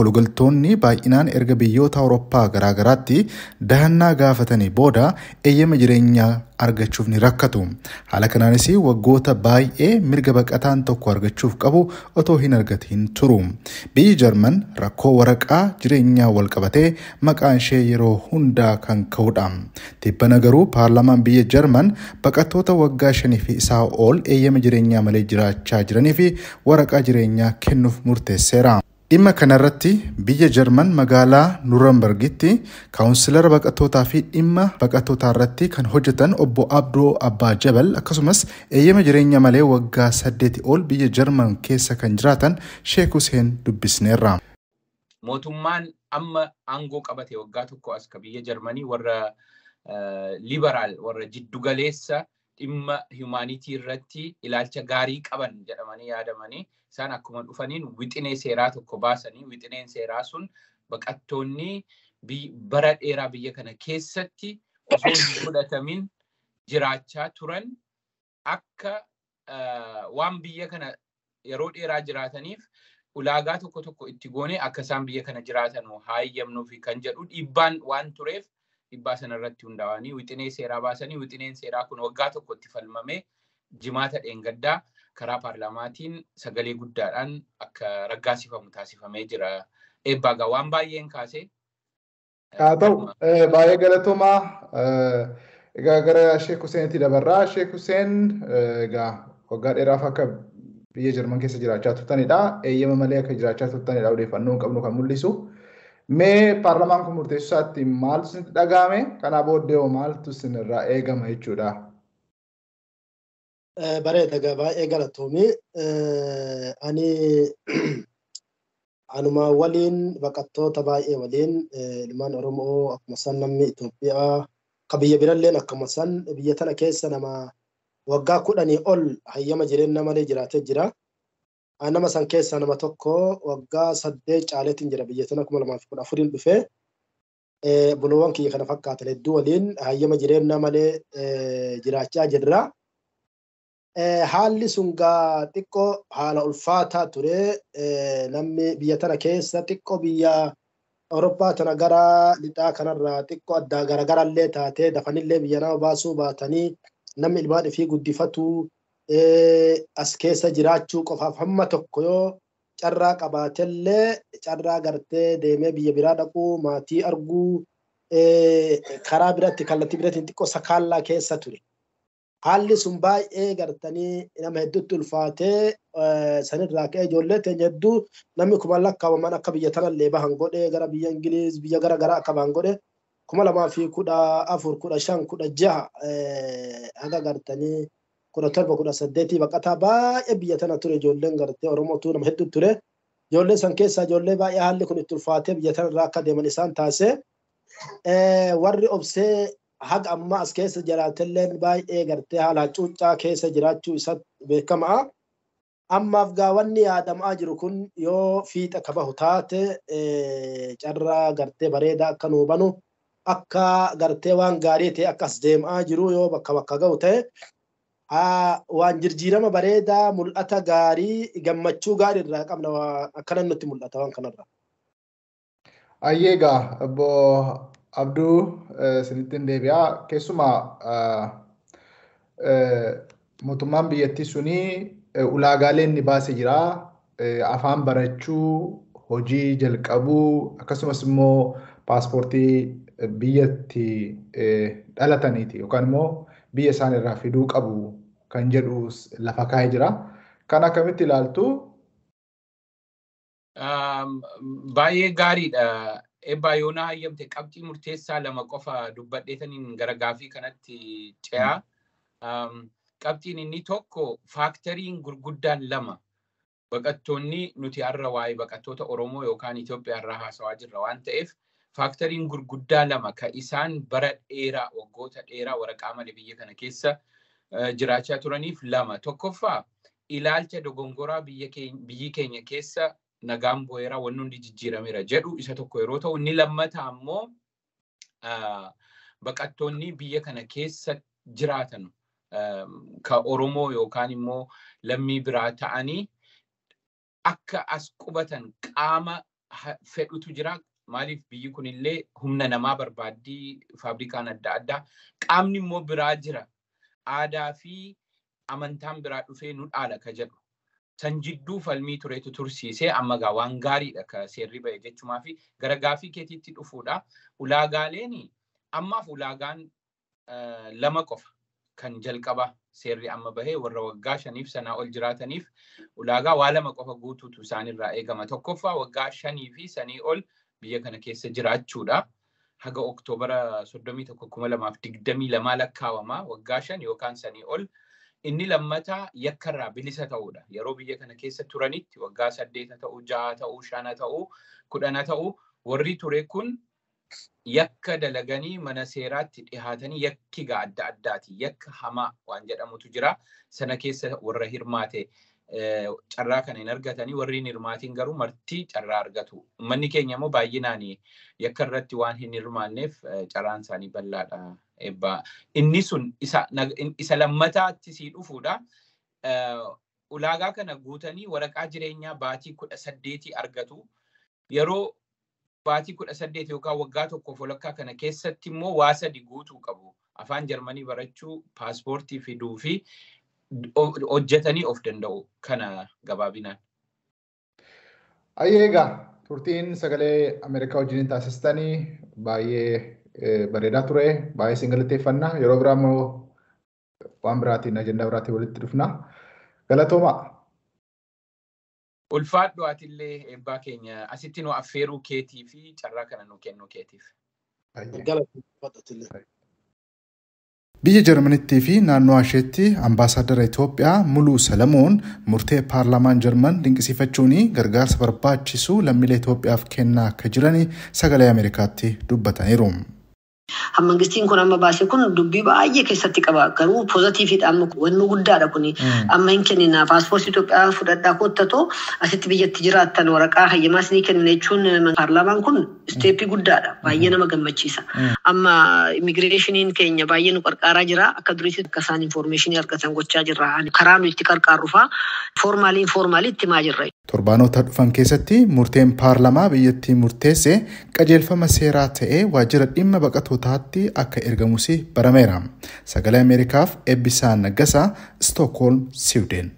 Koolugaltoonni baay'inaan erga biyyoota Awurooppaa garaagaraatti dahannaa gaafatanii booda eeyyama jireenyaa argachuuf ni rakkatu. Haala kanaanis waggoota baay'ee mirga baqataan tokko argachuuf qabu otoo hin argatiin turu. Biyyi Jarman rakkoo waraqaa jireenyaa wal qabatee maqaan ishee yeroo hundaa kan ka'udha. Tibbana garuu paarlaamaan biyya Jarman baqattoota waggaa 5 fi isaa ol eeyyama jireenyaa malee jiraachaa jiranii fi waraqaa jireenyaa kennuuf murteesseera. Dhimma kanarratti biyya Jarman magaalaa Nuurambargitti kaawunsilara baqattootaa fi dhimma baqattootaa irratti kan hojjetan obbo Abdoo Abbaa Jabal akkasumas eeyyama jireenya malee waggaa 8 ol biyya Jarman keessa kan jiraatan Sheek Huseen dubbisneerra. Mootummaan amma aangoo qabate waggaa tokko as ka biyya Jarmanii warra liberaal, warra jiddugaleessa, dhimma humanity irratti ilaalcha gaarii qaban jedhamanii yaadamanii, isaan akkuma dhufaniin wixinee seeraa tokko baasanii, wixineen seeraa sun baqattoonni bara dheeraa biyya kana keessatti osoo hin fudhatamin jiraachaa turan akka waan biyya kana yeroo dheeraa jiraataniif ulaagaa tokko tokko itti goone akka isaan biyya kana jiraatan haayyamnuufi kan jedhu dhiibbaan waan tureef, dhiibbaa sanarratti hundaa'anii wixinee seeraa baasanii, wixineen seeraa kun waggaa tokko itti falmamee Jimaata dheengaddaa karaa paarlaamaatiin sagalee guddaadhaan akka raggaasifamu taasifamee jira. Eebbaa gaa waan baay'een kaasee. Haa ta'u, baay'ee galatoomaa. Egaa gara Sheek Huseenitti dabarraa. Sheek Huseen egaa waggaa dheeraaf akka biyya Jarman keessa jiraachaa turtanidha. Eeyyama malee akka jiraachaa turtanidha odeeffannoo qabnu kan mul'isu. Mee paarlaamaan kun murteessuu isaatti maaltu isinitti dhagahame? Kanaa booddee hoo maaltu isinirraa eegama jechuudha? Bareeda egaa, baay'ee galatoomi. Ani anuma waliin baqattoota baay'ee waliin, ilmaan Oromoo akkuma san, namni Itoophiyaa ka biyya biralleen akkuma san, biyya tana keessa nama waggaa 10 ol hayyama jireenya malee jiraatee jira. Nama san keessaa nama tokko, waggaa 8 caaleetiin jira biyya tana, 2014n dhufee. Buloowwan kiyya kana fakkaatan hedduu waliin hayyama jireenya malee jiraachaa jirra. Haalli sun gaa xiqqoo haala ulfaataa ture. Namni biyya tana keessa xiqqoo biyya Awurooppaa tana gara lixaa kanarraa xiqqoo addaa garagarallee taatee, dafanillee biyya nama baasuu baatanii, namni ilmaan ifii guddifatu as keessa jiraachuu qofaaf hamma tokko yoo carraa qabaatellee, carraa gartee deemee biyya biraa dhaquu, maatii arguu, karaa biratti kallattii biratti xiqqoo sakaallaa keessa ture. Haalli sun baay'ee gartanii nama hedduutti ulfaatee, sanirraa ka'ee ijoollee teenya hedduu namni kuma lakkaa'aman akka biyya tanallee bahan godhee, gara biyya Ingiliz, biyya gara garaa akka bahan godhe. 2014, 15, 16 haga gartanii 17, 18 baqataa baay'ee biyya tana ture. Ijoolleen gartee Oromootu nama hedduu ture. Ijoollee san keessaa ijoollee baay'ee haalli kun itti ulfaatee biyya tanarraa akka deeman isaan taasise. Warri obsee haga ammaa as keessa jiraatelleen baay'ee gartee haala hacuuccaa keessa jiraachuu isa beekamaa. Ammaaf gaa wanni yaadamaa jiru kun yoo fiixa ka bahu taate, carraa gartee bareedaa akka nuu banu, akka gartee waan gaarii ta'e akka as deemaa jiru yoo bakka bakka ga'u ta'e, waan jirjiirama bareedaa, mul'ata gaarii, gammachuu gaarii irraa qabna, akkana nutti mul'ata waan kanarra. Ayyee, egaa obbo Abduu isinitti hin deebi'aa. Keessumaa mootummaan biyyattii suni ulaagaalee inni baasee jira. Afaan barachuu, hojii jalqabuu, akkasumas immoo paaspoortii biyyatti dhalataniiti yookaan immoo biyya isaan irraa fiduu qabu kan jedhu lafa kaa'ee jira. Kan akkamitti ilaaltu? Baay'ee gaariidha. Eebbaa, yoonaa hayyamte qabxii murteessaa lama qofa dubbadheetaniin gara gaafii kanatti ce'aa. Qabxiin inni tokko, factoriin gurguddaan lama baqattoonni nuti har'a waa'ee baqattoota Oromoo yookaan Itoophiyaa irraa haasawaa jirra waan ta'eef, factoriin gurguddaa lama ka isaan bara dheeraa, waggoota dheeraa waraqaa malee biyya kana keessa jiraachaa turaniif lama. Tokkoffaa, ilaalcha dogongoraa biyyi keenya keessa nagaan bu'eera, wanni hundi jijjiirameera jedhu isa tokko yeroo ta'u, inni lammataa ammoo baqattoonni biyya kana keessa jiraatan ka Oromoo yookaan immoo lammii biraa ta'anii akka as qubatan qaama fedhutu jira. Maaliif biyyi kunillee humna namaa barbaaddii, faabrikaan adda addaa. Qaamni immoo biraa jira. Aadaa fi amantaan biraa dhufee nu dhaala ka jedhu. San jidduu falmii turetu tursiisee amma gaa waan gaariidha ka seerri ba'e jechumaa fi gara gaafii keetiitti dhufuudha. Ulaagaaleen ammaaf ulaagaan lama qofa kan jalqaba seerri amma bahee warra waggaa 5 sanaa ol jiraataniif ulaagaa waa lama qofa guutuutu isaanirraa eegama. Tokkoffaa waggaa 5 fi sanii ol biyya kana keessa jiraachuudha. Haga Oktoobara 31, 2022 lakkaawama waggaa 5 yookaan sanii ol. Inni lammataa yakkarraa bilisa ta'uudha. Yeroo biyya kana keessa turanitti waggaa 8 ta'uu, 6 ta'uu, 5 ta'uu, 10 ta'uu warri ture kun yakka dalaganii mana seeraatti dhihaatanii yakki gaa adda addaati. Yakka hamaa waan jedhamutu jira. Sana keessa warra hirmaate carraa kana hin argatanii, warri hin hirmaatiin garuu marti carraa argatu. Uummanni keenya immoo baay'inaan yakka irratti waan hin hirmaanneef carraan isaanii bal'aadha. Eebbaa. Inni sun isa lammataatti sii dhufuudha. Ulaagaa kana guutanii waraqaa jireenyaa baatii 18 argatu. Yeroo baatii 18 yookaan waggaa tokkoof walakkaa kana keessatti immoo waa sadi guutuu qabu. Afaan Jarmanii barachuu, paaspoortii fiduu fi hojjetanii of danda'u kana gabaabinaan. Ayyee egaa turtiin sagalee Ameerikaa wajjin taasistanii baay'ee bareedaa ture. Baay'ee isin galateeffanna. Yeroo biraa immoo waan biraatiin ajandaa biraatiin walitti dhufna. Galatoomaa. Ulfaadhu atillee eebbaa keenya asitti nu affeeruu keetii fi carraa kana nu kennuu keetiif. Biyya Jarmaniitti fi naannoo isheetti ambaasaaddara Itoophiyaa Muluu Salamoon murtee paarlaamaan Jarman dinqisiifachuun gargaarsa barbaachisu lammiilee Itoophiyaaf kennaa akka jiran sagalee Ameerikaatti dubbataniiru. Mangistiin kun amma baase kun dubbii baay'ee keessatti qaba. Garuu poozitiiviidha amma wanni guddaadha kuni. Amma hin kennina paaspoortii Itoophiyaa fudhadhaa kottatoo asitti biyyatti jiraattan waraqaa hayyamaas ni kennina jechuun paarlaamaan kun isteeppii guddaadha. Baay'ee nama gammachiisa. Amma immigireeshiniin keenya baay'ee nu qarqaaraa jira. Akka duriitti akka isaan infoormeeshinii argatan gochaa jirra. Karaa nu itti qarqaarru fa'aa foormaalii informaalii itti himaa jirra. Torbaanota dhufan keessatti murteen paarlaamaa biyyattii murteesse qajeelfama seeraa ta'ee waajjira dhimma baqattootaatti akka ergamus barameera. Sagalee Ameerikaaf Eebbisaa Naggasaa, Stookholm, Siwideen.